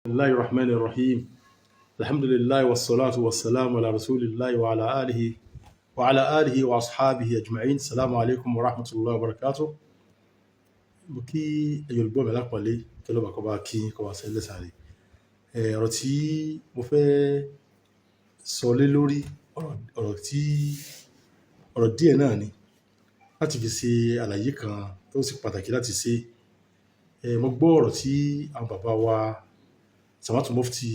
الله الرحمن الرحيم، الحمد لله والصلاة والسلام على رسول الله وعلى آله وأصحابه أجمعين. السلام عليكم ورحمة الله وبركاته. Mo kí ẹ̀yin olùgbọ́ mi lápọ̀nlé, kí ọlọ́ba kó bá kí kó bá ṣe lẹ́sàárẹ̀. Ọ̀rọ̀ tí mo fẹ́ sọ lé lórí ọ̀rọ̀ tí ọ̀rọ̀ díẹ̀ náà ni láti fi ṣe àlàyé kan tó sì pàtàkì láti ṣe. Mo gbọ́ ọ̀rọ̀ tí àwọn bàbá wa Samatu Mufti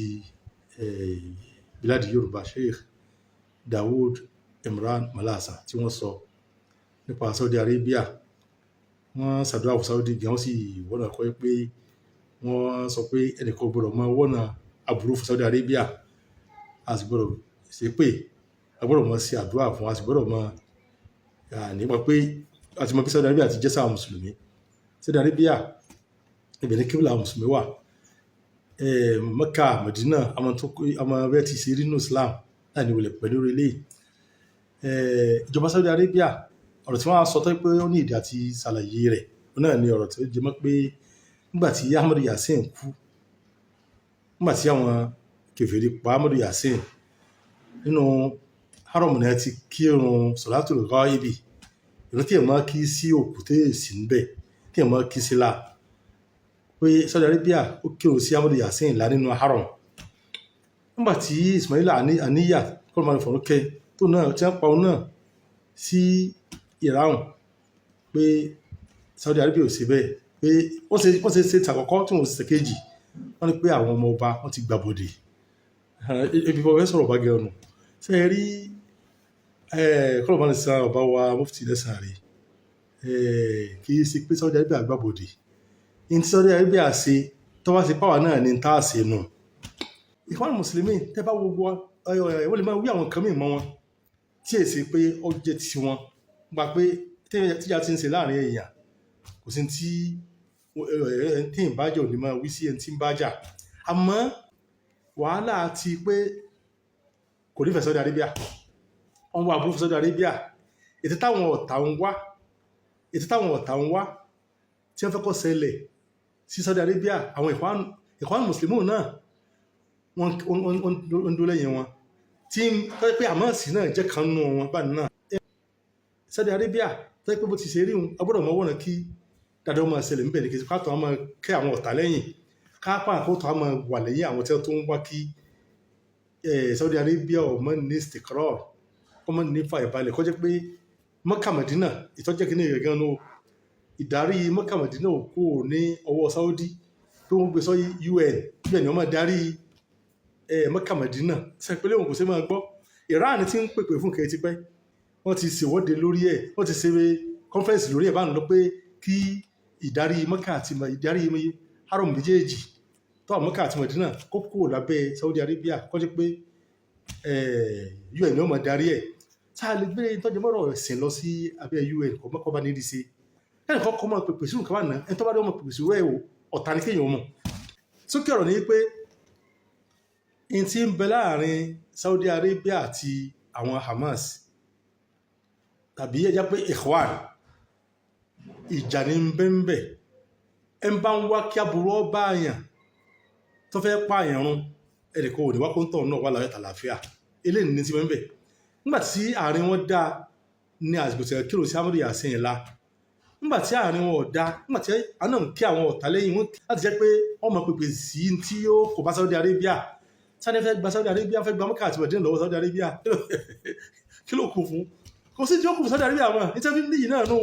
Biladi Yorùbá, Sheikh Dawood Imran Malasa, tí wọ́n sọ nípa Saudi Arabia. Wọ́n ṣàdúrà fún Saudi gan, wọ́n sì wọ́nà kọ́ pé wọ́n sọ pé ẹnìkan ò gbọ́dọ̀ máa wọ́nà aburú fún Saudi Arabia, a sì gbọ́dọ̀ ṣe pé a gbọ́dọ̀ máa ṣe àdúrà fún, a sì gbọ́dọ̀ máa nípa pé a ti mọ̀ pé Saudi Arabia ti jẹ́ sáà mùsùlùmí. Saudi Arabia, ibẹ̀ ní kíbla mùsùlùmí wà, Mecca, Medina, àwọn tó àwọn bẹ́ẹ̀ ti ṣe rí nínú Islam láì ní wọlé pẹ̀lú eléyìí. Ìjọba Saudi Arabia, ọ̀rọ̀ tí wọ́n á sọ tó pé ó ní ìdí àti ṣàlàyé rẹ̀ náà ni ọ̀rọ̀ tí ó jẹ mọ́ pé nígbà tí Ahmadu Yasin kú, nígbà tí àwọn kèfèrí pa Ahmadu Yasin nínú haram ní a ti kírun Salatul Ghaibi, ìrun tí ẹ̀ máa kí sí òkú tó sì ń bẹ̀, tí ẹ̀ máa kí sí la, pé Saudi Arabia ó kírun sí Ahmadu Yasin lá nínú haram. Nígbà tí Ismail Aniya kọ́ ló máa fọ̀rọ̀ kẹ́ tó náà tí wọ́n pa òun náà sí Iran, pé Saudi Arabia ò ṣe bẹ́ẹ̀, pé wọ́n ṣe tàkọ́kọ́ tí wọ́n ṣe kejì, wọ́n ní pé àwọn ọmọ ọba wọ́n ti gbàbọ̀dè. Ibi bọ́ fẹ́ sọ̀rọ̀ bá gẹ̀ ọ̀nà ṣe é rí kọ́lọ̀ bá ní san ọba wa Mufti lẹ́sàn rẹ̀. Kì í ṣe pé Saudi Arabia gbàbọ̀dè ní tí Saudi Arabia ṣe tó bá ṣe páwà náà ní tá a ṣe nù. Ikhwan Mùsùlùmí, tẹ́ bá gbogbo wọ́n lè máa wí àwọn nǹkan mìíràn mọ́ wọn tí èsì pé ó jẹ́ ti wọn gba pé tíjà ti ń ṣe láàrin èèyàn, kò sí tí ẹni tí ń bájà ò ní máa wí sí ẹni tí ń bájà. Àmọ́ wàhálà ti pé kò nífẹ̀ẹ́ Saudi Arabia, wọ́n wá aburú fún Saudi Arabia, ètò táwọn ọ̀tá ń wá tí wọ́n fẹ́ kó ṣẹlẹ̀ sí Saudi Arabia, àwọn Ikhwan Mùsùlùmí náà wọ́n ń dó lẹ́yìn wọn tí tọ́jú pé Hamas náà jẹ́ kan nù wọn báyìí náà. Saudi Arabia tọ́jú pé bó ti ṣe rí wọn, a gbọ́dọ̀ mọ wọ́n kí dáadáa máa ṣẹlẹ̀ níbẹ̀ ní kí ká tó máa kẹ́ àwọn ọ̀tá lẹ́yìn, kápá àkótó máa wà lẹ́yìn àwọn tí wọ́n tó ń wá kí Saudi Arabia ọmọ ní istikrar, ọmọ ní fa ìbalẹ̀, kó jẹ́ pé Mecca Medina ìtọ́jẹ́ kí ní ìrẹ̀ gan-an ìdarí Mecca Medina ò kó ní ọwọ́ Saudi, pé wọ́n gbé sọ UN, bẹ́ẹ̀ ni wọ́n máa darí Mecca Medina sẹ́pẹ́lẹ́ òun kò sí máa gbọ́. Iran ti ń pèpè fún kẹ́ tipẹ́, wọ́n ti ṣèwọ́de lórí ẹ̀, wọ́n ti ṣe conference lórí ẹ̀ báwọn lọ pé kí ìdarí Mecca àti ìdarí haram méjèèjì tó àwọn Mecca àti Medina kó kúrò lábẹ́ Saudi Arabia, kó jẹ́ pé UN ni wọ́n máa darí ẹ̀. Tá a lè gbé ìtọ́jú mọ́rọ̀ ẹ̀sìn lọ sí abẹ́ UN kò mọ́kọ́ bá nídìí sí ẹnì kan kọ́ máa pèpè sí nǹkan bá nà ẹni tó bá dé ọmọ pèpè sí rẹ̀ o, ọ̀tá ni kéèyàn mọ̀ sókè. Ọ̀rọ̀ ni pé in tí ń bẹ láàrin Saudi Arabia àti àwọn Hamas tàbí ẹjá pé Ikhwan, ìjà ní bẹ́ńbẹ́. Ẹ ń bá ń wá kí aburú ọba àyàn tó fẹ́ pààyàn run, ẹnìkan ò ní wá kó ń tọ̀ náà wà láyọ̀ tàlàáfíà. Eléyìí ní ti bẹ́ńbẹ́. Nígbà tí àárín wọn dá ní àsìkò tí kírun sí Ahmadu Yasin la, nígbà tí àárín wọn ò dá, nígbà tí àwọn náà ń kí àwọn ọ̀tá lẹ́yìn wọn láti jẹ́ pé wọ́n mọ̀ pèpè sí tí ó kò bá Saudi Arabia sáré fẹ́ gba Saudi Arabia, fẹ́ gba Mẹ́kà àti Mẹdínà lọ́wọ́ Saudi Arabia, kí ló kù fún? Kò sí tí ó kù fún Saudi Arabia mọ́. Nítorí níyì náà nù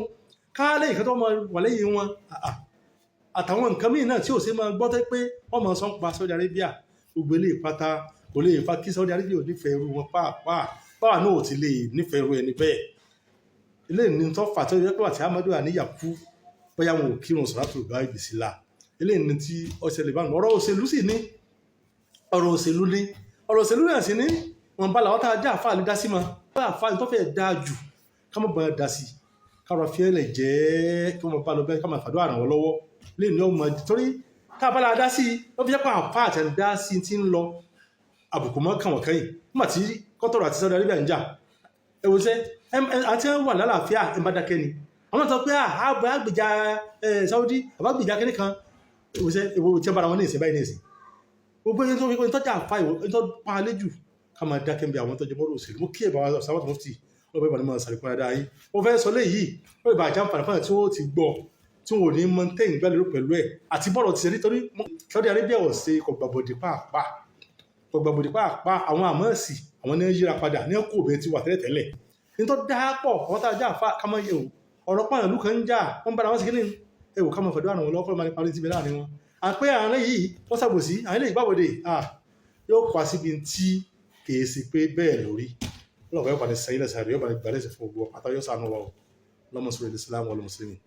káálẹ̀ ìkan tó máa wà lẹ́yìn wọn àtàwọn nǹkan míì náà tí ò sí máa gbọ́ tẹ́ pé wọ́n máa sọ ń pa Saudi Arabia. Gbogbo eléyìí pátá kò lè fa kí Saudi Arabia ò nífẹ̀ẹ́ irú wọn pàápàá, báwa náà ò ti lè nífẹ̀ẹ́ irú ẹni bẹ́ẹ̀. Eléyìí ní tó fà tó yẹ pé àti Ahmadu Aniya kú, bóyá wọn ò kírun sọ̀rọ̀ gbá ìbísí la. Eléyìí ní tí ó ṣẹlẹ̀ báwọn. Ọ̀rọ̀ òṣèlú sì ní, ọ̀rọ̀ òṣèlú ní, ọ̀rọ̀ òṣèlú náà sì ní wọn bá làwọn tá a já àfáà lè dá sí ma bá àfáà tó fẹ́ dáa jù ká mọ̀ bá dá sí, ká rọ fi ẹlẹ̀ jẹ́ kí wọ́n bá lọ bẹ́ẹ̀, ká máa fàdúrà ràn wọ́n lọ́wọ́ lè ní ọmọ, torí tá a bá la dá sí i, ó fi jẹ́ pé àfáà àti ẹni dá sí ti ń lọ àbùkù mọ́ kàn wọ́n kẹ́yìn. Nígbà tí Kọ́tọ̀rọ̀ àti Saudi Arabia ń jà, ẹ wo sẹ́ àti ẹ wà lálàáfíà, ẹ bá dákẹ́ ni àwọn sọ pé àbá gbèjà Saudi, àbá gbèjà kínní kan. Ẹ wo sẹ́, ẹ wo tí wọ́n bára wọn ní ìsìn báyìí ní ìsìn. Gbogbo ẹni tó fi ẹni tọ́jà àfa ìwọ ẹni tó pa á léjù, ká máa dákẹ́ bí àwọn tọ́jú bọ́ọ̀lù òṣèlú. Mo kí ẹ̀ bá wa sábà tó mufti wọ́n bá ìbànú sàlékún dáadáa yìí. Wọ́n fẹ́ sọ léyìí, wọ́n ìbá àjà nfààní fún tí wọ́n ti gbọ́, tí wọ́n ò ní mọ tẹ́yìn gbá lérò pẹ̀lú ẹ̀ àti bọ́ọ̀lù ti ṣe, nítorí Saudi Arabia ò ṣe kò gbàbọ̀dì pàápàá, kò gbàbọ̀dì pàápàá. Àwọn àmọ́ọ̀sì àwọn ní yíra padà ní kò bẹ́ẹ̀ ti wà tẹ́lẹ̀tẹ́lẹ̀ nítorí dáa pọ̀. Àwọn tá a já àfa ká máa yẹ o ọ̀rọ̀ pààyàn ìlú kan ń jà, wọ́n bára wọn sí kíní ẹ wò, ká máa fẹ̀dọ́ àwọn ọlọ́kọ́ máa ní parí síbi láàrin wọn. À pé àárín yìí wọ́n ṣàbòsí àwọn ilé ìgbàbọ̀dè yóò pa síbi tí kìí sí pé bẹ́ẹ̀ lórí. Ọlọ́pàá yóò bá ní sẹ́yìn lẹ́sẹ̀ rẹ̀, yóò bá ní gbàlẹ́sẹ̀ fún gbogbo pátá, yóò sànú wa o. Lọ́mọ sọ̀rọ̀ Islam wal muslimin.